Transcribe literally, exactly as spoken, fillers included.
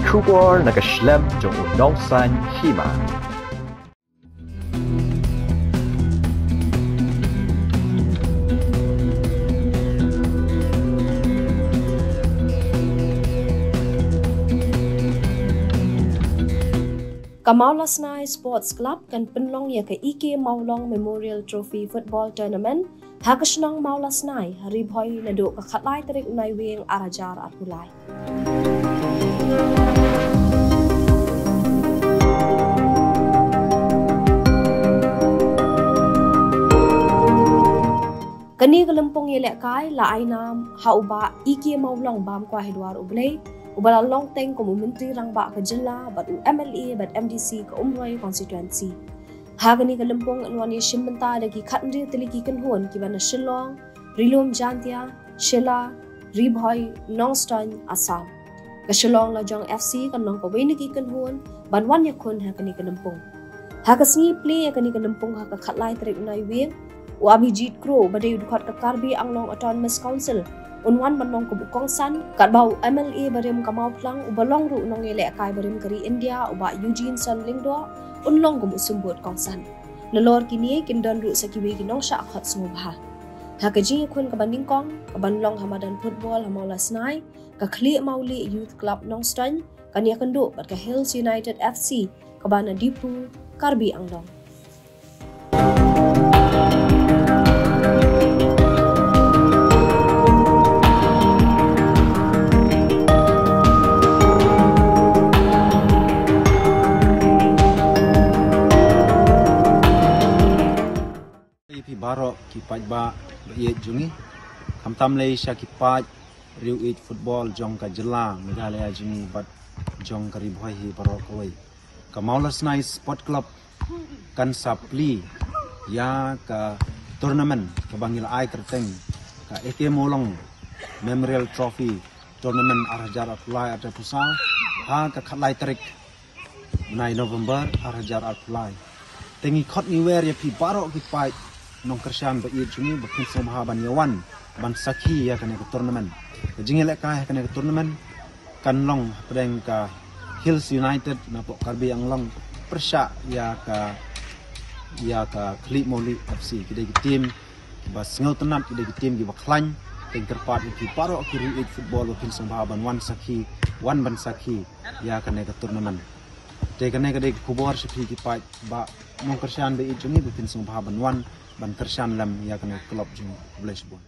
Khubor na ka shlem jong u nongsan hima. Ka Mawlasnai Sports Club kan pynlong ïa ka E K Mawlong Memorial Trophy Football Tournament ha ka shnong Mawlasnai, Ri Bhoi, naduh ka khatlai tarik Naiwieng ar hajar arphew lai. Kane ka lympung ïalehkai la ai nam ha u Bah E K Mawlong bam kwah hi dwar U Blei, uba la long teng kum u Myntri Rangbah ka jylla bad u M L A bad M D C ka Umroi constituency. Ha kane ka lympung yn wan ïashim bynta da ki khathynriew tylli ki kynhun kiba na Shillong, Ri Lum Jaintia, Shella, Ri Bhoi, Nongstoiñ, Assam. Ka Shillong Lajong F C kan long kawei na ki kynhun ban wan ïakhun ha kane ka lympung. Ha ka sngi plie ïa kane ka lympung ha ka khatlai tarik Naiwieng, u Abhijit Kro, uba dei u dkhot ka Karbi Anglong Autonomous Council, un wan ban long kum u kongsan, katba u M L A barim ka Mawphlang, uba long ruh u nongïalehkai barim ka ri India, u Bah Eugene Son Lyngdoh, un long kum u symbud kongsan. Nalor kine kin don ruh sa kiwei ki nongshah khot sngewbha. Ha ka jingïakhun kaba nyngkong, kaban long ha madan football ha Mawlasnai, ka Khlieh Mawlieh Youth Club Nongstoiñ kan ïakynduh bad ka Hills United F C kaba na Diphu, Karbi Anglong. Ïa phi baroh ki paidbah ba ïeit jong ngi, khamtam lei sha ki paid riewieid football jong ka jylla Meghalaya jong ngi bad jong ka Ri Bhoi hi baroh kawei. Ka Mawlasnai Sport Club kan sa plie ïa ka tournament kaba ngi la ai kyrteng ka A K Mawlong Memorial Trophy Tournament ar hajar arphew lai arphew saw ha ka khatlai tarik bnai November ar hajar arphew lai. Te ngi khot ngi wer ïa phi baroh ki paid nongkyrshan ba ïeit jong ngi ba phin sngewbha ban ïawan ban sakhi ïa kane ka tournament. Ka jingïalehkai ha kane ka tournament kan long hapdeng ka Hills United napoh Karbi Anglong pyrshah ïa ka, ïa ka Khlieh Mawlieh F C. Ki dei ki team kiba sngewtynnat, ki dei ki team kiba khlaiñ. Te ngi kyrpad ïa phi baroh ki riewieid football ba phin sngewbha ban wan sakhi, wan ban sakhi ïa kane ka tournament. Te kane ka dei ka khubor sha phi ki paidbah nongkyrshan ba ïeit jong ngi ba phin sngewbha ban wan ban kyrshan lem ïa kane ka club jong ngi. Khublei shibun.